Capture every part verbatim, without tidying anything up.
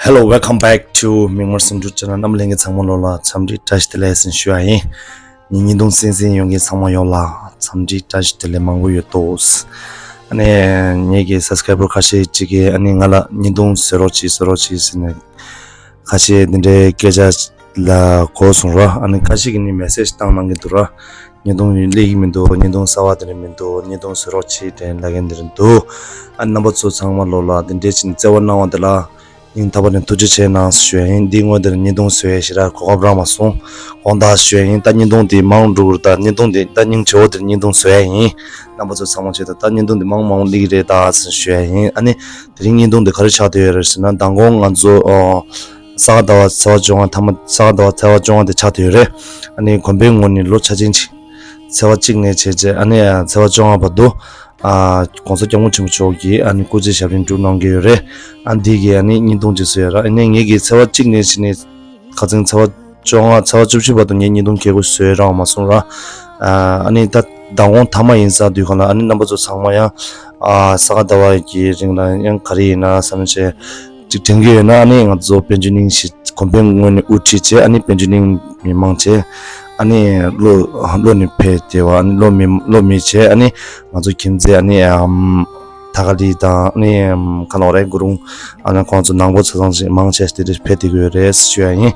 Hello, welcome back to མིག་དམར་སེམས་འགྲུབ་ཆེ་ནལ། རྣམ་པ་ལྷན་རྒྱས་ཚང་མ་ལོ་ལ་འཚམས་འདྲི་བཀྲ་ཤིས་བདེ་ལེགས་ཟེར་ཞུ་ཡ་ཡིན། ངའི་བརྙན་ཐུང་གསན་གསན་ཡོང་མཁན་ཚང་མ་ཡོང་ལ་འཚམས་འདྲི་བཀྲ་ཤིས་བདེ་ལེགས་མང་པོ་ཡོད་དོ། ཨ་ནི་ངེད་ཀྱི་སབ་སི་ཀ་རའི་བར་ཁ་ཤས་ཅིག་གིས་ཨ་ནི་ང་ལ་བརྙན་ཐུང་བཟོ་རོགས་གྱིས་བཟོ་རོགས་གྱིས་ཟེར་ནས་ཁ་ཤས་འདི་འདྲའི་སྐད་ཆ་ལ་གོ་སོང་ར། ཨ་ནི་ཁ་ཤས་ཀྱིས་ནི་མེ་སེ་ཇི་བཏང་གནང་གི་འདུག་ར། བརྙན་ཐུང་སླེབས་ཀྱི་མི་འདུག། བརྙན་ཐུང་གསར་བ་དེ་འདྲ་མི་འདུག། བརྙན་ཐུང་བཟོ་རོགས་གྱིས་དྲན་ལབ་མཁན་དེ་འདྲ་འདུག། ཨ་ནི་རྣམ་པ་ཚོ་ཚང་མ་ལོ་ལ་དེ་འདྲའི་ཕྱིན་བརྩེ་བ་གནང་བ་དེ་ལ་སྙིང་ཐག་པ་ནས་ཐུགས་རྗེ་ཆེ་གནང་ཞུ་ཡ་ཡིན། འདིའི་སྔོན་དེར་བརྙན་ཐུང་བཟོ་ཡའི་ཞེ་དྲག་གོ་སྐབས་རག་མ་སོང་། དགོངས་དག་ཞུ་ཡ་ཡིན། ད་བརྙན་ཐུང་དེ་མང་འགྲོ་གི་རེད། ད་བརྙན་ཐུང་དེ་ད་སྙིང་རྗེ་བོ་དེར་བརྙན་ཐུང་བཟོ་ཡ་ཡིན། རྣམ་པ་ཚོ་ཚང་མ་ཆེད་དུ་ད་བརྙན་ཐུང་དེ་མང་མང་སླེབས་ཀྱི་རེད་ད་ཟེར་ཞུ་ཡ་ཡིན། ཨ་ནི་དེ་རིང་བརྙན་ཐུང་དེ་ག་རེ་ཆགས་བསྡད་ཡོད་རེད་ཟེར་ན། མདང་དགོང་ང་ཚོ་ཨོ། ས་ག་ཟླ་བ་ཚེས་པ་བཅོ་ལྔ་མཐའ་མ། ས་ག་ཟླ་བ་ཚེས་པ་བཅོ་ལྔ་དེ་ཆགས་བསྡད་ཡོད་རེད། ཨ་ནི་དགོན་པའི་ངོས་ནས་ལོ་འཆར་ཅན་ཅིག་ཚེས་པ་གཅིག་ནས་བྱས་རྗེས་ཨ་ནི་ཚེས་པ་བཅོ་ལྔ་བར་དུ། ཨ་༸གོང་ས་༸སྐྱབས་མགོན་ཆེན་པོ་མཆོག་གིས་ཨ་ནི་སྐུ་ཚེ་ཞབས་པད་བསྐྱངས་གནང་གི་ཡོད་རེད། ཨ་འདི་གི་ཨ་ནི་བརྙན་ཐུང་ཅིག་བཟོས་ཡོད་ར། ཨ་ནི་ངེད་ཀྱིས་ཚེས་པ་གཅིག་ནས་བྱས་ནས་ཁ་སང་ཚེས་པ་བཅོ་ལྔ་ཚེས་པ་བཅུ་བཞི་བར་དུ་ངས་བརྙན་ཐུང་གལ་དགོས་བཟོས་རག་མ་སོང་ར། ཨ་ནི་ད་མདང་དགོང་མཐའ་མ་ཡིན་ས་དུས་གང་ལ་ཨ་ནི་རྣམ་པ་ཚོ་ཚང་མ་ཡང་ཨ་ས་ག་ཟླ་བ་གི་རིང་ལ་ཡང་ག་རེ་ཡིན་ན་བསམ་བྱས། ཅིག་དྲན་གྱི་ཡོད་ན་ཨ་ནི་ང་ཚོ་དཔལ་འབྱོར་གླིང་ཞིག་གོང་འཕེལ་ངོས་ནས་དབུ་ཁྲིད་བྱས། ཨ་ནི་དཔལ་འབྱོར་གླིང་མི་མང་བྱས། ཨ་ནི་བློ་བློ་ནི་ཕེ་དེ་བ་ཨ་ནི་བློ་མི་བློ་མི་བྱས། ཨ་ནི་ང་ཚོ་ཁྱིམ་མཚེས་ཨ་ནི་ཨམ་ཐ་ཀ་ལི་དང་ཨ་ནི་ཨམ་ཁ་ལོ་རེ་གུ་རུང་ཨ་ནི་ཁོང་ཚོ་ནང་པོ་ཆ་ཚང་ཞིག་མང་ཆེ་དེ་འདྲ་ཕེ་དེ་གི་ཡོད་རེད་ཞུ་ཡ་ཡིན།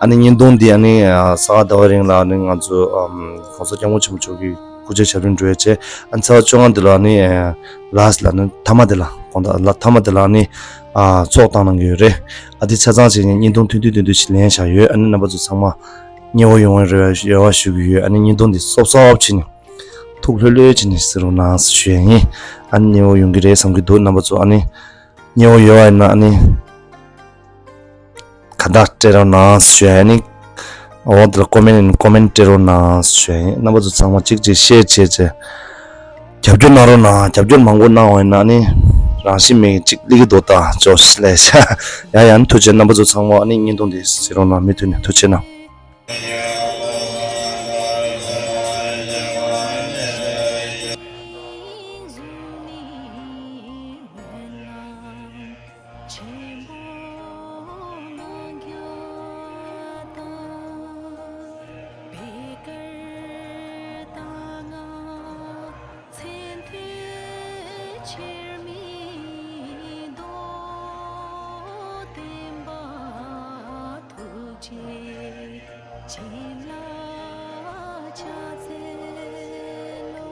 ཨ་ནི་བརྙན་ཐུང་འདི་ཨ་ནི་ས་ག་ཟླ་བ་རིང་ལ་ཨ་ནི་ང་ཚོ་ཨམ་གོང་ས་སྐྱབས་མགོན་ཆེན་པོ་མཆོག་གི་སྐུ་ཚེ་ཞབས་པད་འགྲོ་ཡ་བྱས། ཨ་ནི་ཚེས་པ་བཅོ་ལྔ་འདི་ལ་ཨ་ནི་ལ་སི་ལ་ནི་མཐའ་མ་འདི་ལ་དགོང་དག་ལ་མཐའ་མ་འདི་ལ་ཨ་ནི་ཨ་ཚོགས་བཏང་གནང་གི་ཡོད་རེད། ཨ་འདི་ཆ་ཚང་བྱས་ནས་བརྙན་ཐུང་ཐུང་ཐུང་ཐུང་ཐུང་ཞིག་ལེན་བཞག་ཡོད། ཨ་ནི་རྣམ་པ་ཚོ་ཚང་མ་མཉེས་པོ་ཡོང་བའི་རེ་བ་རེ་བ་ཞུ་གི་ཡོད། ཨ་ནི་བརྙན་ཐུང་འདི་སོབ་སོབ་བྱས་ནས་ཐུགས་ལྷོད་ལྷོད་བྱས་ནས་གཟིགས་རོགས་གནང་ཞུ་ཡ་ཡིན། ཨ་ནི་མཉེས་པོ་ཡོང་གི་རེད་བསམ་གྱི་འདུག། རྣམ་པ་ཚོ་ཨ་ནི་མཉེས་པོ་ཡོད་པ་ཡིན་ན་ཨ་ནི། ཁ་བརྡ་སྤྲད་རོགས་གནང་ཞུ་ཡ་ཡིན། འོ་དེ་ལ་ཀོ་མེན་ཀོ་མེན་སྤྲད་རོགས་གནང་ཞུ་ཡ་ཡིན། རྣམ་པ་ཚོ་ཚང་མ་གཅིག་གཅིག་ཤེར་བྱས་བྱས་རྒྱབ་སྐྱོར་གནང་རོགས་གནང་། རྒྱབ་སྐྱོར་མང་པོ་གནང་བ་ཡིན་ན་ནི་རང་བཞིན་མེད་གཅིག་སླེབས་ཀྱི་འདུག་ད་ཅོ་ལས་ཤ་ཡ་ཡང་ཐུགས་རྗེ་ཆེ། རྣམ་པ་ཚོ་ཚང་མ་ཨ་ནི་བརྙན་ཐུང་འདི་གཟིགས་རོགས་གནང་། མུ་མཐུད་ནས་ཐུགས་རྗེ་ཆེ་གནང་། ཆེན་པོ་ལ་རྒྱ་དང་བེ་དཀར་དང་ང་མཚན་ཐོས་ཆེར་མི་ལྡོག་བསྟན་པ་ཐུགས་རྗེ་ཅན་ལ་ཕྱག་འཚལ་ལོ།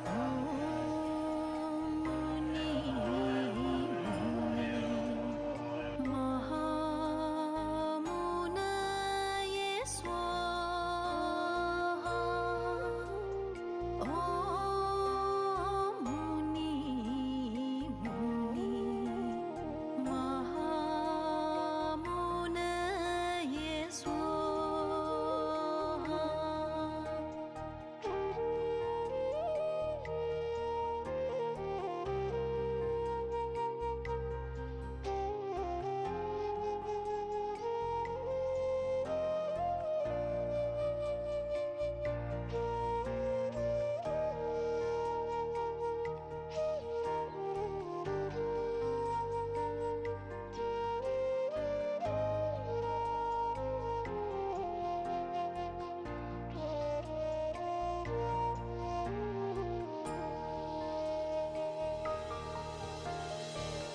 ཨོཾ་མུ་ནི་མུ་ནི་མ་ཧཱ་མུ་ནྱེ་སྭཱ་ཧཱ། ཨོཾ་མུ་ནི་མུ་ནི་མ་ཧཱ་མུ་ནྱེ་སྭཱ་ཧཱ།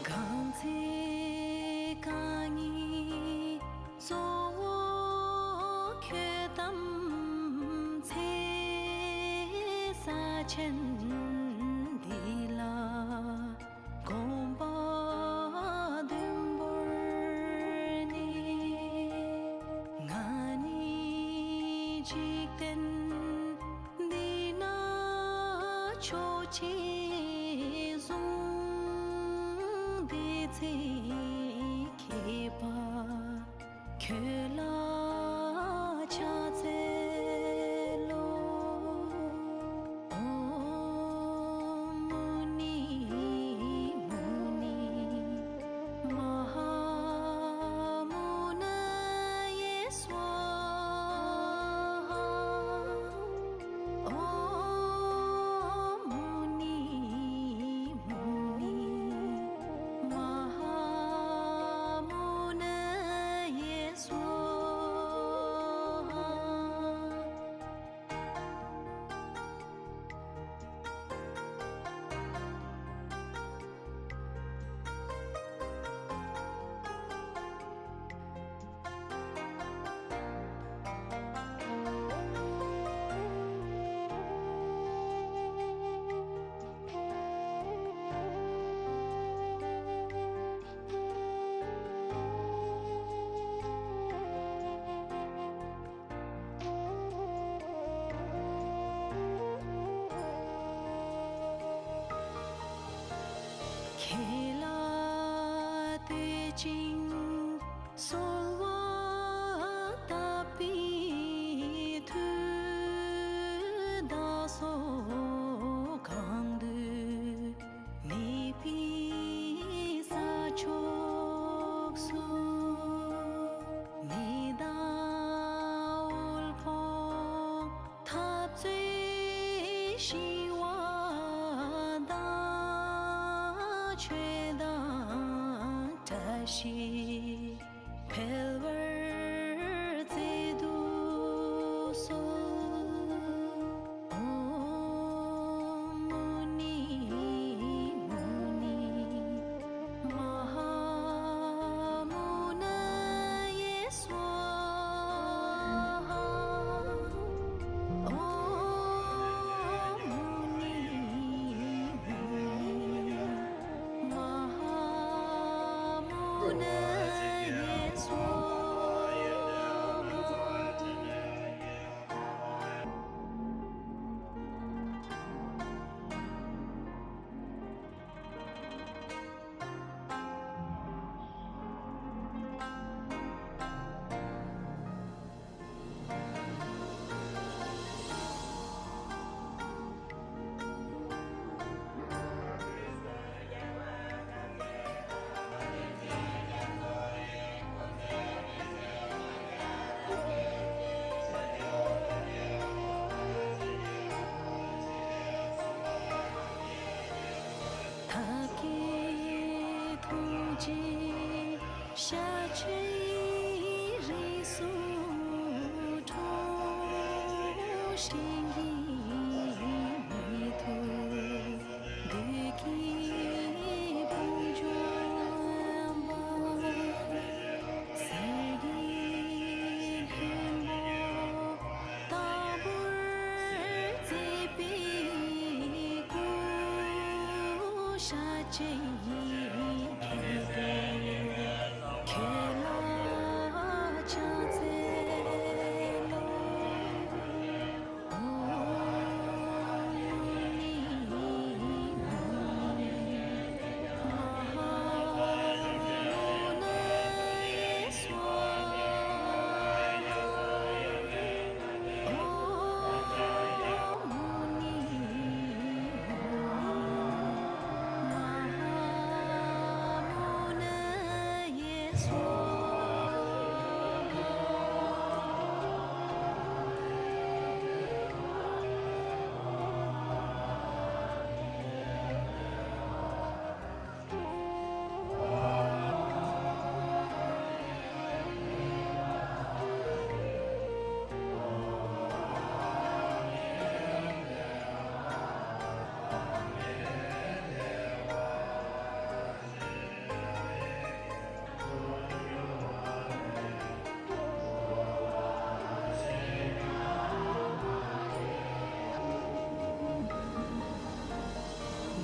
གང་ཚེ་གང་ཉིད་གཙོ་བོ་ཁྱོད་དམ་ཚེ་ས་ཆེན་འདི་ལ་དགོངས་པ་ལྡན་པོར་ནི། ང་ནི་འཇིག་རྟེན་འདི་ན་མཆོག་ཅེས་བཟུང་། དེ་ཚེ་མཁས་པ་ཁྱོད་ལ་ཕྱག་འཚལ་ལོ། ཨོཾ་མུ་ནི་མུ་ནི་མ་ཧཱ་མུ་ནྱེ་སྭཱ་ཧཱ། ཨོཾ་མུ་ནི་མུ་ནི་མ་ཧཱ་ ཅིང་། གསོལ་བ་བཏབ་པའི་མཐུས། བདག་སོགས་གང་འདུལ་གནས་པའི་ས་ཕྱོགས་སུ། ནད་དང་དབུལ་ཕོངས་འཐབ་རྩོད་ཞི་བ་དང་། ཆོས་དང་བཀྲ་ཤིས་འཕེལ་བར་མཛད་དུ་གསོལ། ཨོཾ་མུ་ནི་མུ་ནི་མ་ཧཱ་མུ་ནྱེ་སྭཱ་ཧཱ། ཨོཾ་མུ་ནི་མུ་ནི་མ་ཧཱ་མུ་ནྱེ་སྭཱ་ཧཱ། བདག་གི་ཐུགས་རྗེས་ཤཱཀྱའི་རིགས་སུ་འཁྲུངས། ཞིང་གི་མི་ཐུབ་བདུད་ཀྱི་དཔུང་འཇོམས་པ། གསེར་གྱི་ལྷུན་པོ་ལྟ་བུར་མཛེས་པའི་སྐུ། ཤཱཀྱའི་དགྱེས་པས་ཁྱོད་ལ་ཕྱག་འཚལ་ལོ།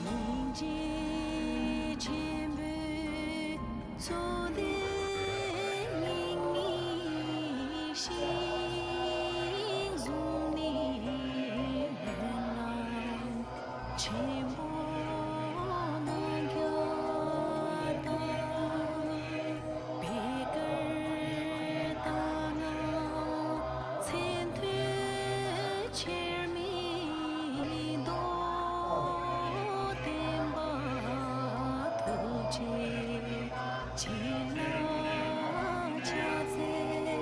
སྙིང་རྗེ་ཆེན་པོའི་ཚོགས་ལྡན་སྙིང་ནི་ཞིང་གཟུགས་ནི་སྨོན་ལམ་ཆེན་པོ་རྣམ་རྒྱལ་དང་། པད་དཀར་རྟ་རྔ་མཚན་ཐོས་ཆེར་མི་ལྡོག། བསྟན་པ་ཐུགས་རྗེ་ཅན་ལ་ཕྱག་འཚལ་ལོ།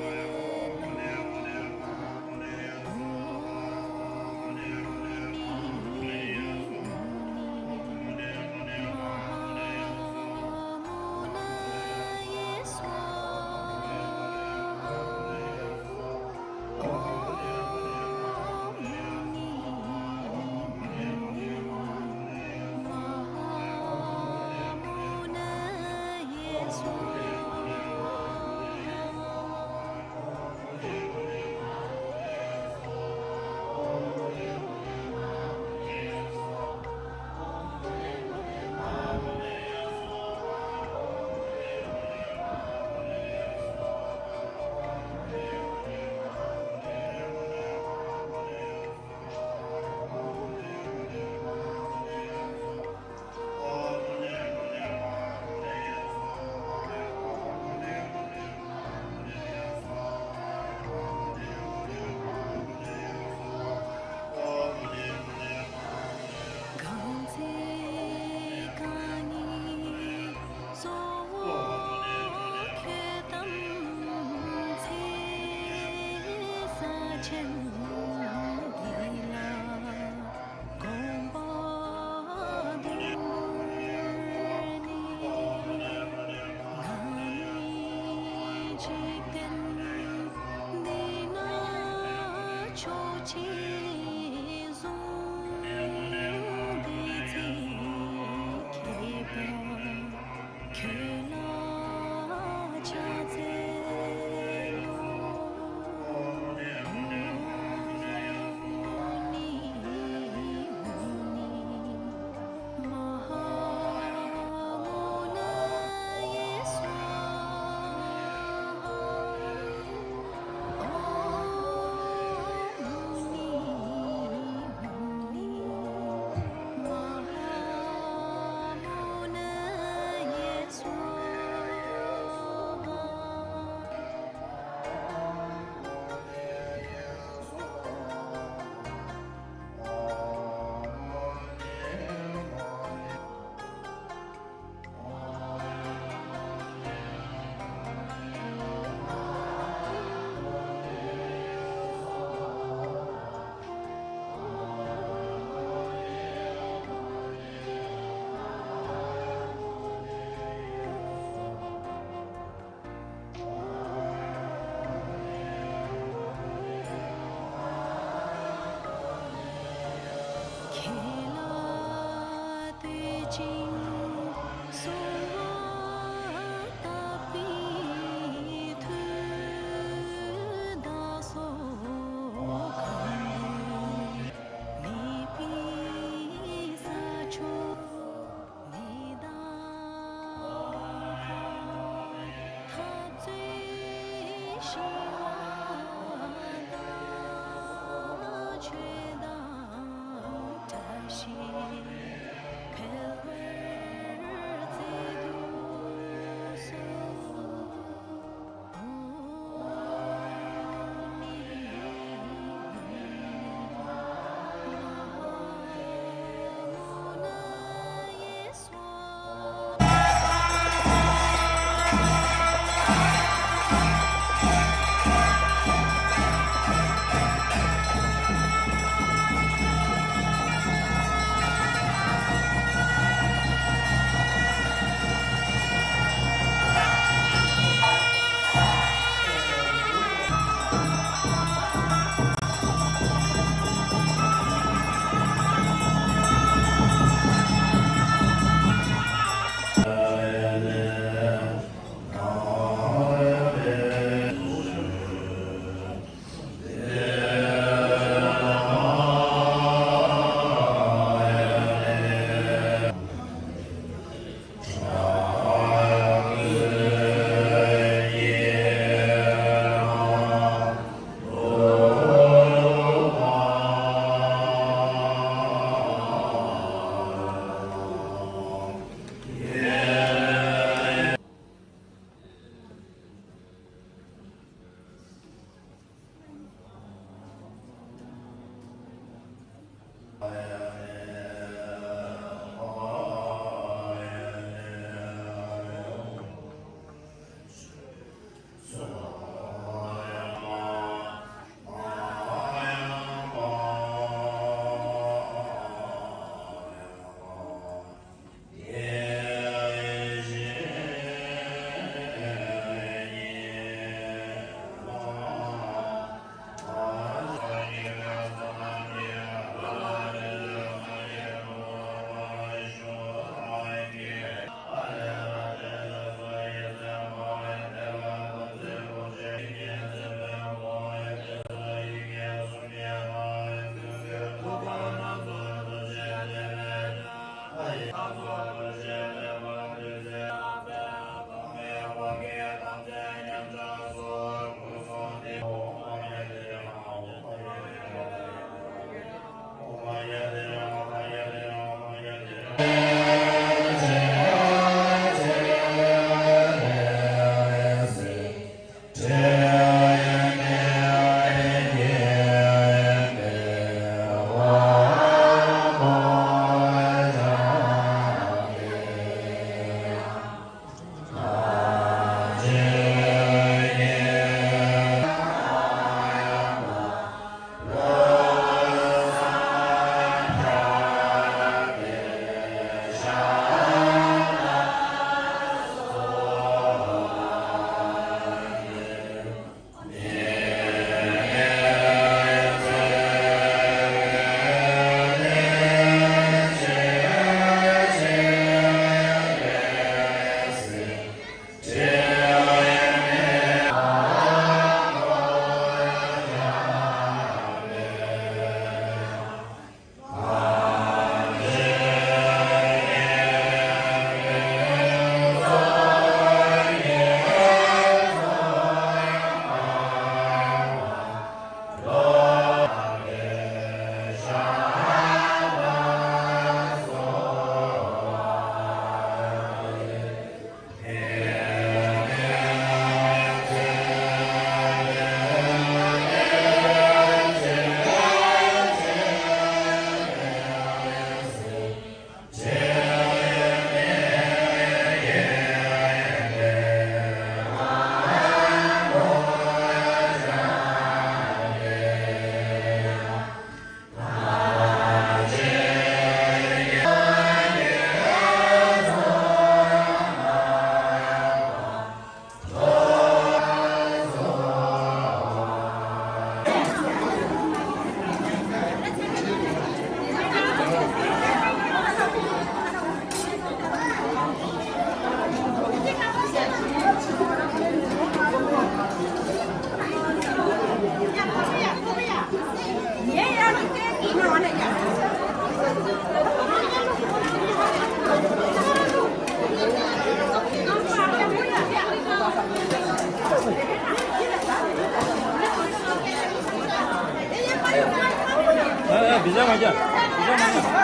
བྱས་མ་རྒྱག་བྱས་མ་རྒྱག